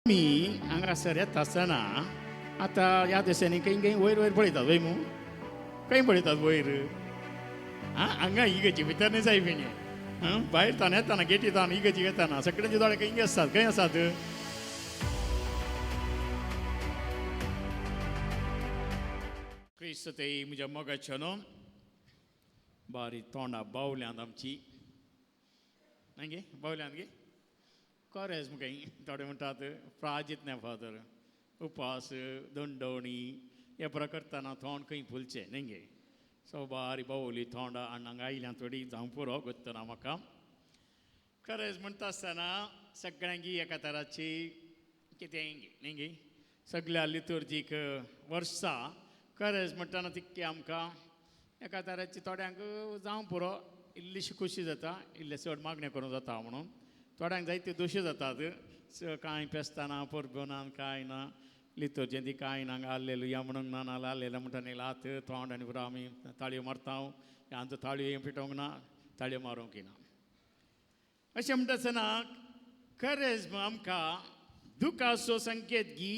आमी हांगासर येता आसतना आतां ह्या दिसांनी खंय खंय वयर वयर पळयतात वय मू, खंय पळयतात वयर? आं, हांगा इगर्जे भितर न्ही जाय पिणे, भायर तान येताना गेटी तान इगर्जे येताना सगळ्यांचे दोळे खंय आसतात, खंय आसात? क्रिस्त ते म्हज्या मोगाचो न्हू बारी तोंडा बावल्यांत आमची गे बावल्यांत गे कोरेज मुगे थोडे म्हणटात प्राजीत न्ही फादर उपास दंडवणी हे पुरो करतना तोंड खंय फुलचें न्ही गे. सो बारी बावली तोंडा आनी हांगा आयल्या थोडी जावं पुरो गोत्तना म्हाका खरेंच म्हणटा आसतना सगळ्यांकी एका तराची कितें न्ही गे सगळ्या लितुर्जीक वर्सां खरेंच म्हणटना तितकें आमकां एका तराची थोड्यांक जावं पुरो इल्लीशी खोशी जाता, इल्लें चड मागणें करूंक जाता म्हणून. थोड्यांक जायते दोशी जातात, कांय पेसतना परबो ना कांय ना लितुर्जें ती कांय ना आल्लेलुया म्हणूंक ना नाल्यार आल्लेला म्हणटा न्ही लात तोंड आनी पुरो आमी ताळयो मारता, आमचो ताळयो पिटोवंक ना, ताळयो मारूंक ना. अशें म्हणटा आसतना खरेंच आमकां दुखाचो संकेत गी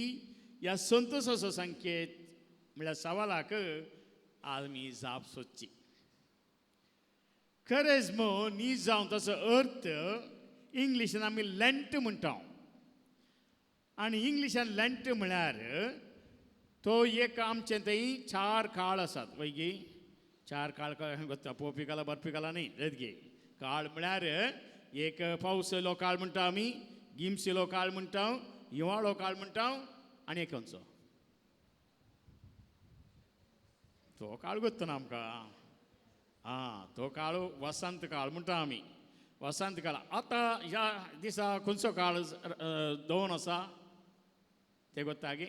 या संतोशाचो संकेत म्हळ्यार सवालाक आमी जाप सोदची. खरेंच न्ही जावन ताचो अर्थ इंग्लिशान आमी लँट म्हणटा आनी इंग्लिशान लँट म्हळ्यार तो एक आमचे थंय चार काळ आसात वय गे, चार काळ पोवपी काला बरपी काला न्ही रेत गे. काळ म्हळ्यार एक पावस येयलो काळ म्हणटा आमी, गिम्स येयलो काळ म्हणटा, हिंवाळो काळ म्हणटा आनी एक खंयचो तो काळ गोत्तना आमकां. आं, तो काळ वसंत काळ म्हणटा आमी, वसंत काळ. आतां ह्या दिसा खंयचो काळ दोन आसा ते गोत्ता गे,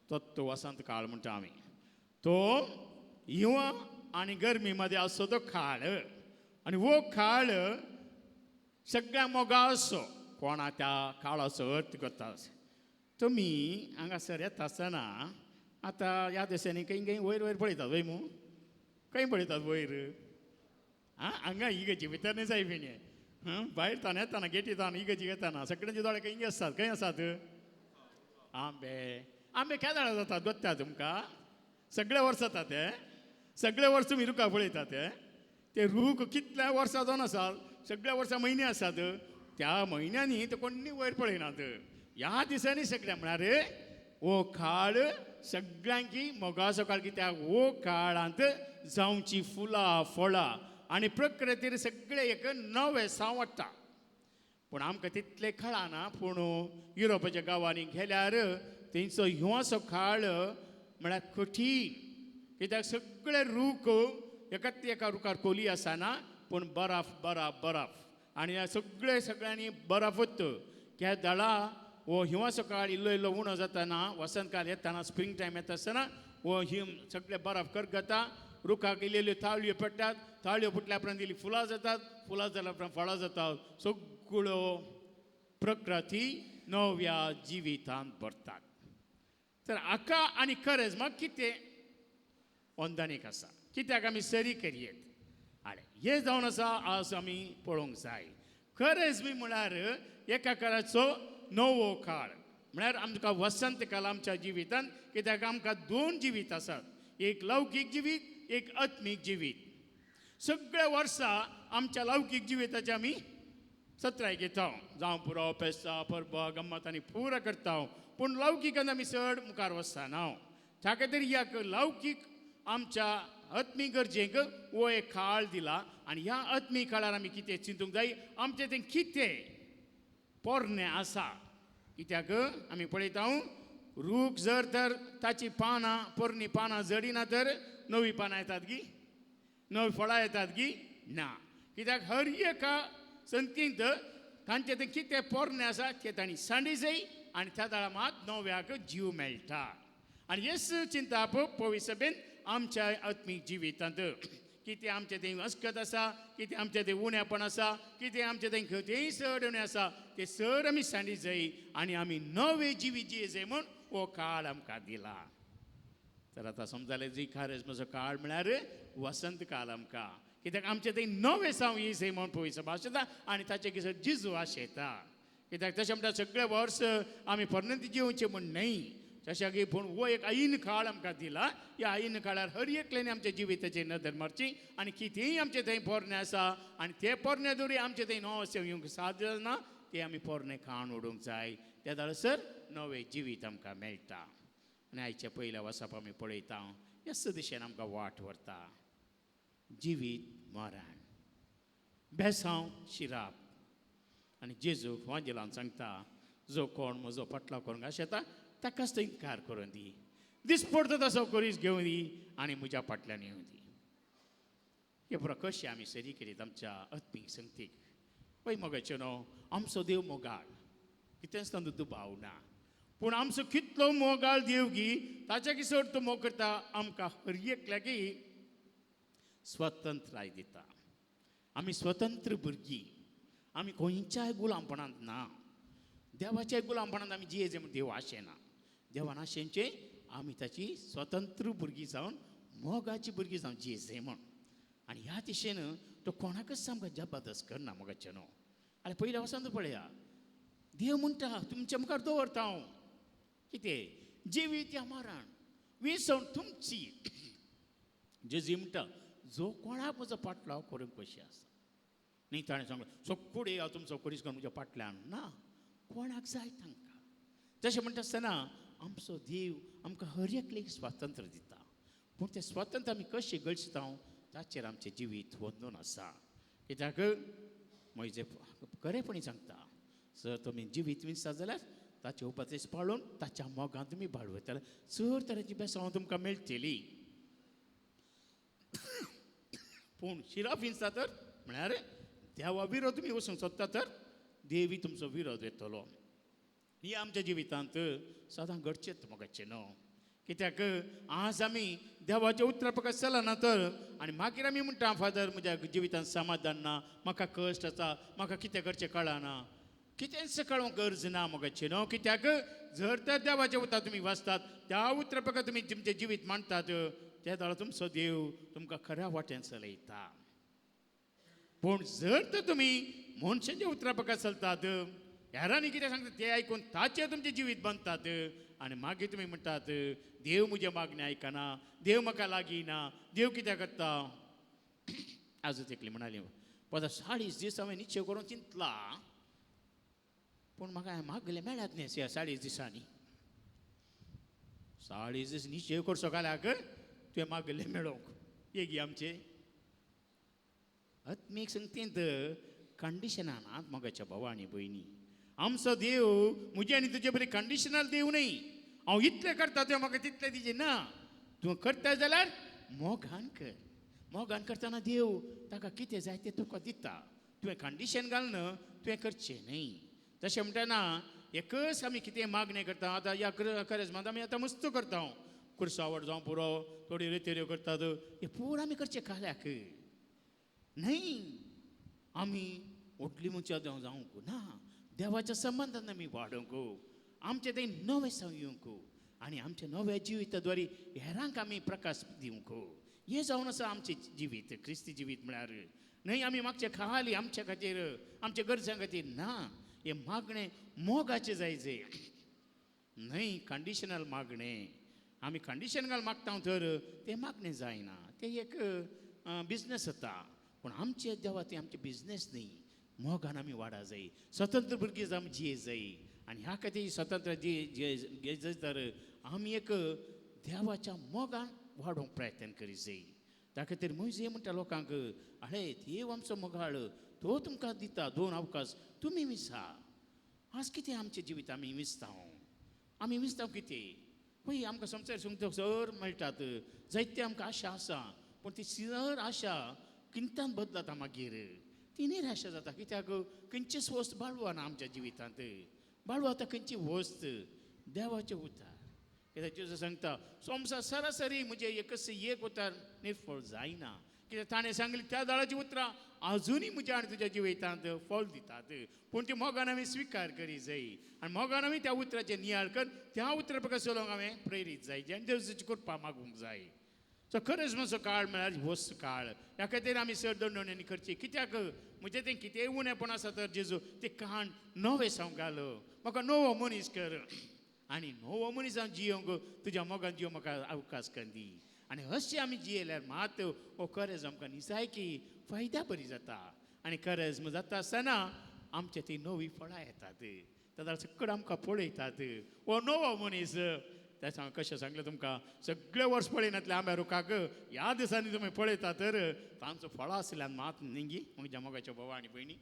तो वसंत काळ म्हणटा आमी. तो हिंवा आनी गरमी मदें आसचो तो काळ आनी हो काळ सगळ्या मोगाचो कोणा त्या काळाचो अर्थ करता. तुमी हांगासर येता आसतना आतां ह्या दिसांनी खंय खंय वयर वयर पळयतात वय मू, खंय पळयतात वयर? आं, हांगा इगर्जे भितर न्ही जाय पिणे, भायर तान येताना गेटी तान इगर्जे येताना सगळ्यांचे दोळे खंय आसतात, खंय आसात? आंबे आंबे केदाळ जातात गोत्ता तुमकां? सगळे वर्स जातात ते, सगळे वर्स तुमी रुखाक पळयतात ते, ते रूख कितल्या वर्सां जावन आसात, सगळ्या वर्सां म्हयने आसात, त्या म्हयन्यांनी ते कोण्णी वयर पळयनात. ह्या दिसांनी सगळ्या म्हळ्यार हो काळ सगळ्यांकी मोगाचो काळ, कित्याक हो काळांत जावची फुलां फळां आनी प्रकृतीर सगळें एक नवें साव वाडटा. पूण आमकां तितलें कळना, पूण युरोपाच्या गांवांनी गेल्यार तेंचो हिंवाचो काळ म्हळ्यार कठीण, कित्याक सगळे रूख एकाच एका रुखार कोली आसना, पूण बरफ बरफ बरफ आनी ह्या सगळे सगळ्यांनी बरफूच. त्या दळा हो हिंवाचो काळ इल्लो इल्लो उणो जाताना वसंत काळ येताना स्प्रींग टायम येता आसतना हो हिम सगळे बरफ करगता, रुखाक इल्ल्यो इल्ल्यो ताळयो पडटात, ताळयो फुटल्या उपरांत इल्ली फुलां जातात, फुलां जाल्या उपरांत फळां जातात, सगळ्यो प्रकृती नव्या जिवितांत भरतात. तर हाका आनी खरेंच म्हाका कितें अंदानीक आसा, कित्याक आमी सरी करयेत आनी हें जावन आसा आज आमी पळोवंक जाय. खरेंच बी म्हळ्यार एका काळाचो नवो काळ म्हळ्यार आमकां वसंत काळ आमच्या जिवितांत, कित्याक आमकां दोन जिवीत आसात, एक लौकीक जिवीत एक आत्मीक जिवीत. सगळ्या वर्सां आमच्या लौकीक जिविताचे आमी सत्राय घेता, जावं पुरो पेस्ता परबा गम्मत आनी पुरो करता, पूण लौकिकान आमी चड मुखार वचना. त्या खातीर ह्या लौकीक आमच्या आत्मीक गरजेक हो एक काळ दिला आनी ह्या आत्मीक काळार आमी कितें चिंतूंक जाय, आमचें तें कितें पोरणें आसा. कित्याक आमी पळयता रूख जर तर ताची पानां पोरणी पानां जडिना तर नवीं पानां येतात गी, नवीं फळां येतात गी ना. कित्याक हर एका संतींत तांचें तें कितें पोरणें आसा तें तांणी सांडी जाय आनी त्या दाळा मात नव्याक जीव मेळटा. आनी हेच चिंताप पवित्र सभेन आमच्या आत्मीक जिवितांत कितें आमचें तें अस्कत आसा, कितें आमचें तें उणेपण आसा, कितें आमचें तें तेंय चड उणें आसा, तें चड आमी सांडी जाय आनी आमी नवें जिवीत जिये जाय म्हूण हो काळ आमकां दिला. तर आतां समजालें जी खारेजमाचो काळ म्हळ्यार वसंत काळ आमकां, कित्याक आमचें तें नवें साव ये जाय म्हूण पवित्र भाशेता आनी ताचे किसर जिजू आशेता. कित्याक तशें म्हणटा सगळें वर्स आमी पोरणें जिवचें म्हूण न्हय. तशें की पूण हो एक ऐन काळ आमकां दिला. ह्या ऐन काळार हर एकल्यान आमच्या जिविताचेर नदर मारची आनी कितेंय आमचें थंय पोरणें आसा आनी तें पोरणें दवरी आमचें थंय नवो येवंक साध्य ना, तें आमी पोरणें खाण उडोवंक जाय. त्या जाल्यार नवें जिवीत आमकां मेळटा. आनी आयच्या पयल्या वसाप आमी पळयता ह्याच दिशेन आमकां वाट व्हरता. जिवीत मरण, बेसांव शिराप. आनी जेजू वांजेलान सांगता, जो कोण म्हजो फाटलाव करूंक आशेता ताकाच तो इन्कार करून दी, दीस पडटा तसो करीस घेवन दी आनी म्हज्या फाटल्यान येवन दी. हे पुरो कशें आमी सरी केलीत आमच्या आत्मीक संगतीक. पळय मोगाचें न्हू, आमचो देव मोगाळ, कितेंच तांचो दुबाव ना. पूण आमचो कितलो मोगाळ देव गी ताच्या किसोर तो मोग करता, आमकां हर एकल्याकी स्वतंत्राय दिता. आमी स्वतंत्र भुरगीं, आमी खंयच्याय गुलामपणांत ना. देवाच्याय गुलामपणांत आमी जियेचे म्हूण देव आशेना. देवान आशेंचे आमी ताची स्वतंत्र भुरगीं जावन मोगाची भुरगीं जावन जियेचे म्हूण. आनी ह्या दिशेन तो कोणाकच आमकां जबरदस्त करना मोगाचें न्हू. आनी पयल्या वसांत पळया, देव म्हणटा तुमच्या मुखार दवरता हांव कितें जिवीत या मरण, विसवण तुमची. जेजी म्हणटा जो कोणाक म्हजो फाटलाव करूंक कशी आसा. न्ही ताणें सांगलें सगळे हांव तुमचो करीस करून म्हज्या फाटल्यान ना, कोणाक जाय तांकां. तशें म्हणटा आसतना आमचो देव आमकां हर एकलेक स्वातंत्र्य दिता. पूण तें स्वातंत्र्य आमी कशें गळशिता ताचेर आमचें जिवीत वंदून आसा. कित्याक म्हजें खरेपणी सांगता, जर तुमी जिवीत विंचता जाल्यार ताचे उपदेश पाळून ताच्या मोगान तुमी बाळवतले, चड तरेची बेसांव तुमकां मेळटली. पूण शिराप विंचता तर म्हळ्यार देवा विरोध तुमी वचूंक सोदता तर देवी तुमचो विरोध येतलो. ही आमच्या जिवितांत सदां घडचेच मोगाचें न्हू. कित्याक आज आमी देवाच्या उतरा प्रकार चलना तर आनी मागीर आमी म्हणटा फादर म्हज्या जिवितांत समाधान ना, म्हाका कश्ट आसा, म्हाका कितें करचें कळना. कितेंच कळोवंक गरज ना मोगाचें न्हू. कित्याक जर तर देवाचें उतर तुमी वाचतात, त्या उतरा प्रकार तुमी तुमचें जिवीत मांडटात, त्या वेळार तुमचो देव तुमकां खऱ्या वाटेन चलयता. पूण जर तर तुमी मनशाच्या उतरा प्रकार चलतात, हेरांनी कितें सांगता तें आयकून ताचेर तुमचें जिवीत बांदतात आनी मागीर तुमी म्हणटात देव म्हजें मागणें आयकना, देव म्हाका लागीं ना, देव कित्याक करता. आजच एकली म्हणाली पदा 40 दीस हांवें निश्चय करून चिंतला, पूण म्हाका मागलें मेळत न्ही ह्या 40 दिसांनी. 40 दीस निश्चय करचो काल्याक तुवें मागलें मेळोवंक येगी आमचें आत्मीक संगतींत कंडिशनान आत मोगाच्या भावा आनी भयणी. आमचो देव म्हजे आनी तुजे बरी कंडिशनल देव न्हय. हांव इतलें करता तुवें म्हाका तितलें दिजें ना. तूं करता जाल्यार मोगान कर. मोगान करतना देव ताका कितें जाय तें तुका दिता. तुवें कंडिशन घालून तुवें करचें न्हय. तशें म्हणटना एकच आमी कितें मागणें करता. आतां ह्या करेजमांत आमी आतां मस्त करता, हांव कुर्सावट जावं पुरो, थोडी रेतेऱ्यो करतात, हें पुरो आमी करचें काल्याक न्हय. आमी व्हडली मनशां जावंक ना, देवाच्या संबंदान आमी वाडोवंक, आमचें तें नवें साव येवंक आनी आमच्या नव्या जिविता द्वारे हेरांक आमी प्रकाश दिवंक. हें जावन आसा आमचें जिवीत, क्रिस्ती जिवीत म्हळ्यार न्हय आमी मागचें खाली आमच्या खातीर, आमच्या गरजां खातीर ना. हें मागणें मोगाचें जाय जे न्हय कंडिशनल मागणें. आमी कंडिशन घाल मागता तर तें मागणें जायना, तें एक बिजनस जाता. पूण आमचे देवा तें आमचें बिजनस न्हय. मोगान आमी वाडा जाय, स्वतंत्र भुरगीं जावन जिये जाय. आनी ह्या खातीर स्वतंत्र जिये जाय तर आमी एक देवाच्या मोगान वाडोवंक प्रयत्न करी जाय. त्या खातीर म्हजे म्हणटा लोकांक, अळे देव आमचो मोगाळ, तो तुमकां दिता 2 अवकाश, तुमी विसा. आज कितें आमचें जिवीत आमी विसता, आमी विसता कितें पळय आमकां संवसार सुंगता सर मेळटात, जायते आमकां आशा आसा, पूण ती सर आशा किंतान बदलता मागीर ती निराशा जाता. कित्याक खंयचीच वस्त बाळवा ना आमच्या जिवितांत, बाळवा आतां खंयची वस्त देवाचें उतार. कित्याक जेजू सांगता संवसार सरासरी म्हजें एकच एक उतार निर्फळ जायना. कित्याक ताणें सांगलें त्या दाळाचीं उतरां आजुनूय म्हज्या आनी तुज्या जिवितांत फळ दितात. पूण ती मोगान हांवें स्विकार करी जाय आनी मोगान हांवें त्या उतराचें नियाळ कर, त्या उतरा प्रकार चलोवंक हांवें प्रेरीत जाय आनी देवाची कृपा मागूंक जाय. सो खरेजमाचो काळ म्हळ्यार होच काळ. ह्या खातीर आमी चड दंडवण्यांनी करची. कित्याक म्हजें तें कितेंय उणेपण आसा तर जेजू तें काण नवें सावंक घाल, म्हाका नवो मनीस कर आनी नवो मनीस हांव जियोंक तुज्या मोगान जियोंक म्हाका अवकाश कर दी. आनी अशें आमी जियेल्यार मात हो करेज आमकां निजायकी फायद्या बरी जाता. आनी करेज जाता आसतना आमच्या ती नवी फळां येतात, तेन्ना सगळें आमकां पळयतात हो नवो मनीस. तें हांवें कशें सांगलें तुमकां, सगळे वर्स पळयनातले आंब्या रुखाक ह्या दिसांनी तुमी पळयता तर तांचो फळां आसल्यान मात न्ही म्हज्या मोगाच्यो भाव आनी भयणी.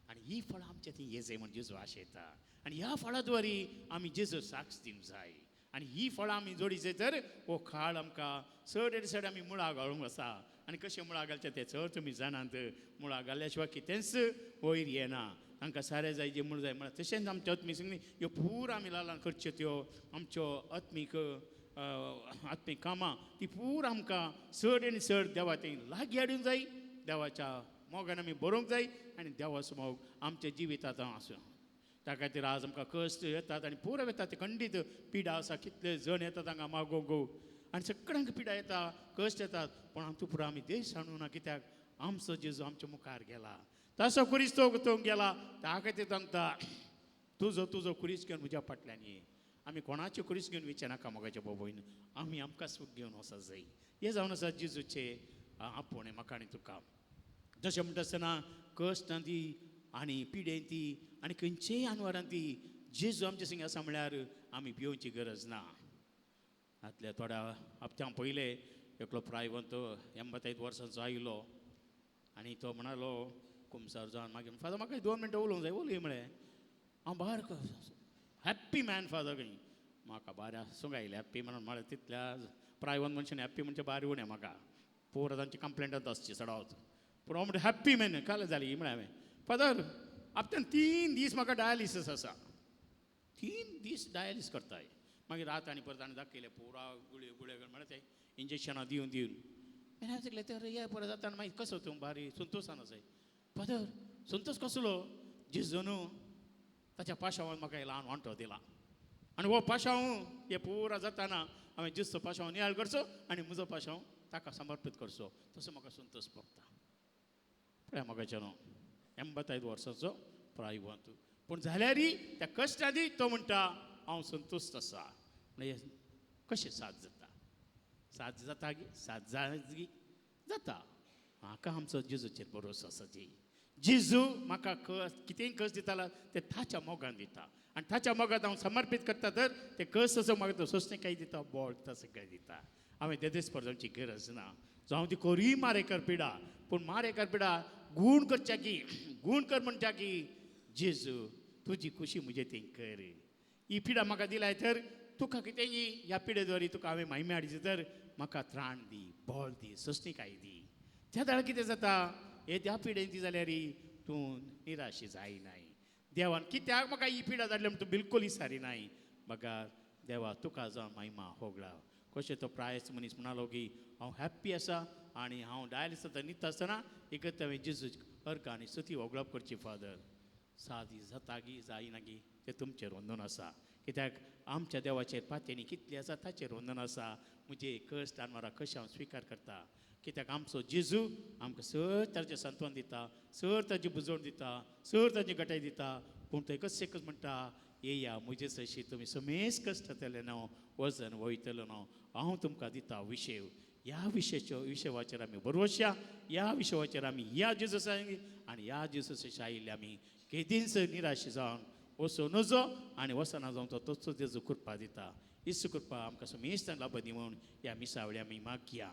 आनी ही फळां आमच्या ती येजय म्हण जेजू आशेता आनी ह्या फळां द्वारी आमी जेजू साक्ष दिवंक जाय. आनी ही फळां आमी जोडीचे तर हो काळ आमकां चड आनी चड आमी मुळां घालूंक आसा. आनी कशें मुळां घालचें तें चड तुमी जाणात. मुळां घाल्ल्या शिवाय कितेंच वयर येना. तांकां सारें जाय जें मूळ जाय म्हळ्यार तशेंच आमच्या आत्मीक संगी ह्यो पूरा आमी ल्हान ल्हान करच्यो त्यो आमच्यो आत्मीक आत्मीक कामां ती पूरा आमकां चड आनी चड देवा थंय लागीं हाडूंक जाय, देवाच्या मोगान आमी बरोवंक जाय आनी देवाचो मोग आमच्या जिवितांत आसूं. त्या खातीर आज आमकां कश्ट येतात आनी पुरो येतात ते खंडीत पिडा आसा, कितले जण येतात हांगा मागोवंक आनी सगळ्यांक पिडा येता, कश्ट येतात, पूण आमचो पुरो आमी देश सांडूं ना. कित्याक आमचो जेजू आमच्या मुखार गेला, तसो खुरीस तो तोंक गेला. त्या खातीर सांगता तुजो तुजो खुरीस घेवन म्हज्या फाटल्यान ये. आमी कोणाच्यो खुरीस घेवन विचारनाका मोगाच्या बाबून, आमी आमकां सूख घेवन वचत जाय. हें जावन आसा जेजूचे आपोवणें म्हाका आनी तुका. जशें म्हणटा आसतना कश्टां ती आनी पिडेन ती आनी खंयचेय आनवारान ती जेजू आमचे संग आसा म्हळ्यार आमी भिवची गरज ना. आतल्या थोड्या हप्त्यां पयले एकलो प्रायवंत 85 वर्सांचो आयलो आनी तो म्हणालो कुमसार जावन मागीर फादर म्हाका 2 मिनटां उलोवंक जाय. उलय म्हळें हांव बार हॅप्पी मॅन फादर खंय म्हाका बार आसूंक आयलें हॅप्पी म्हणून म्हळ्यार तितल्या प्रायवंत मनशान हॅप्पी म्हणजे बारी उणें म्हाका पोर तांची कंप्लेंटांत आसची चडावत. पूण हांव म्हणटा हॅप्पी मॅन काल जाली म्हळ्यार हांवें फादर हप्त्यान 3 दीस म्हाका डायलिसीस आसा, 3 दीस डायलिस करताय. मागीर रात आनी परत आनी दाखयलें पुरा गुळयो गुळयो म्हळ्यार ते इंजेक्शनां दिवन दिवन हांवें सांगलें तर हे परत जाता आनी मागीर कसो तूं बारी संतोशान आसाय. फादर संतोश कसलो जेजून ताच्या पाशांवान म्हाका ल्हान वांटो दिला आनी हो पाशांव हे पुरा जाताना हांवें जेजूचो पाशांव नियाळ करचो आनी म्हजो पाशांव ताका समर्पीत करचो, तसो म्हाका संतोश भोगता. पळया म्हाका न्हू 85 वर्सांचो प्रायवंत, पूण जाल्यारय त्या कश्टांनी तो म्हणटा हांव संतुश्ट आसा. म्हणजे कशें साथ जाता, साथ जाता गी, साथ जागी जाता. म्हाका आमचो जेजूचेर भरोसो आसा. जी जेजू म्हाका कितेंय कश्ट दितालो ते ताच्या मोगान दिता आनी ताच्या मोगान हांव समर्पीत करता तर ते कश्ट असो म्हाका तो सोंसणीकाय दिता, बळ दिता, सगळें दिता. हांवें तेदेच परत गरज ना. जावं ती कोरूय मारेकर पिडा, पूण मारेकर पिडा गूण करच्या की गूण कर म्हणटा की जेजू तुजी खुशी म्हजे थंय कर. ही पिडा म्हाका दिलाय तर तुका कितेंय ह्या पिडे द्वारी तुका हांवें म्हायमी हाडची तर म्हाका त्राण दी, बळ दी, सोंसणीकाय दी. त्या वेळार कितें जाता, हे त्या पिडेन ती जाल्यार तूं निराशी जायनाय. देवान कित्याक म्हाका ही पिडा धाडली म्हण तूं बिलकूल विसारी नाय. बघा देवा तुका जावं महिमा होगळा. कशें तो प्रायस मनीस म्हणालो की हांव हॅप्पी आसा आनी हांव डायलिस न्हिदता आसतना एकच हांवें जेजू अर्क आनी स्तुती होगळप करची. फादर सादी जाता गी जायना गी तें तुमचेर वंदन आसा. कित्याक आमच्या देवाचेर पातयेनी कितली आसा ताचेर वंदन आसा. म्हजे कश्ट आनवारा कशें हांव स्विकार करता. कित्याक आमचो जेजू आमकां सर ताचें सांत्वन दिता, सर ताची बुजवण दिता, सर ताची गटाय दिता. पूण तो एकच एकच म्हणटा येया म्हजे सशी तुमी समेस कश्ट जातले न्हू, वजन वयतलो न्हू, हांव तुमकां दिता विशेव. ह्या विशयाच्यो विशयाचेर आमी बरोवया, ह्या विशयाचेर आमी ह्या जेजूस आनी ह्या जेजूस आयिल्ले आमी केदींच निराश जावन वचूं नजो आनी वचना जावन तो तोच जेजू कृपा दिता. इसू कृपा आमकां समेस्तांक लाभ दी म्हूण ह्या मिसावळी आमी मागया.